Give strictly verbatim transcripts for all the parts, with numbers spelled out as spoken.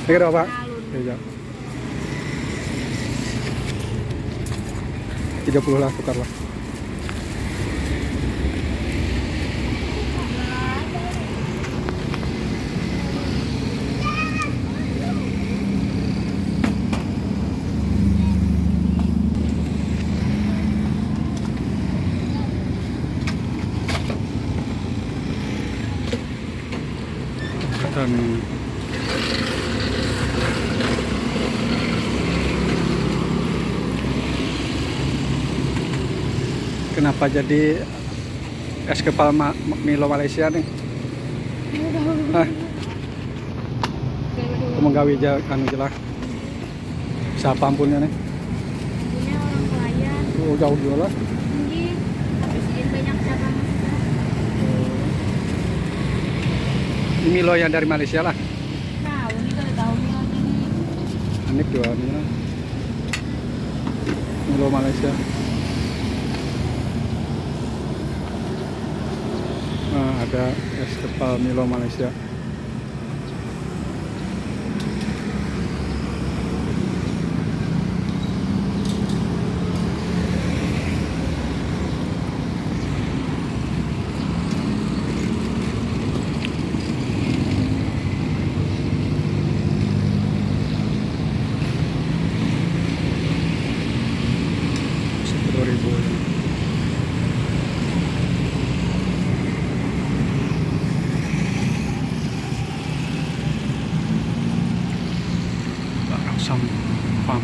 Ini kada apa? Iya. Tiga puluh lah, tukar lah. Dan kenapa jadi es kepal ma-, Milo Malaysia nih? Hah? Aku menggawi aja, anu aja lah. Siapa ampunnya nih? Punya orang pelayan. Oh, jauh juga lah. Tinggi, tapi sih banyak cabang. Ini Milo yang dari Malaysia lah. Nah, ini kalau tahu Milo ini. Anik juga nih lah. Milo Malaysia. Nah, ada es kepal Milo Malaysia. Sepuluh ribu. Barang sampah.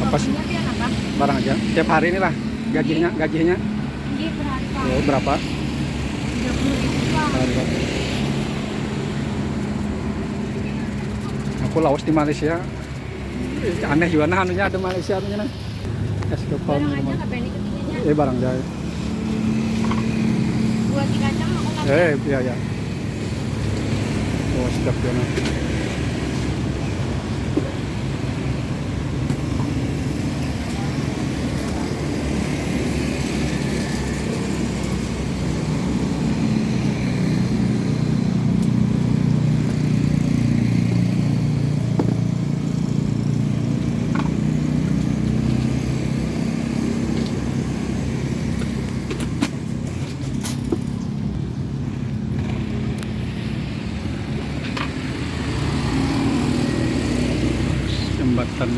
Apa sih? Barang aja. Tiap hari inilah gajinya, gajinya. Iya, per hari, Pak. Oh, berapa? Tiga puluh ribu, Pak. Aku lawas di Malaysia. Aneh juga nah anunya, ada Malaysia anunya nah. Es kepal. Barang aja, minuman. Apa ini ketiganya? Eh, barang aja. Buat di kacang aku nggak. Eh, iya, iya. Oh, sedap ya nah. Jembatan.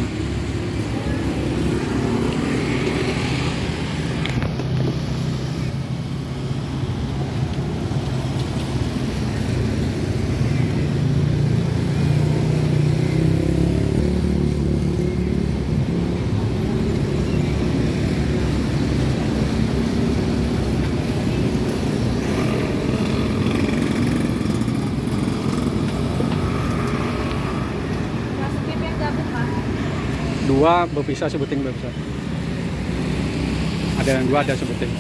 Dua bepisah, sebuting bepisah. Ada yang dua, ada sebuting.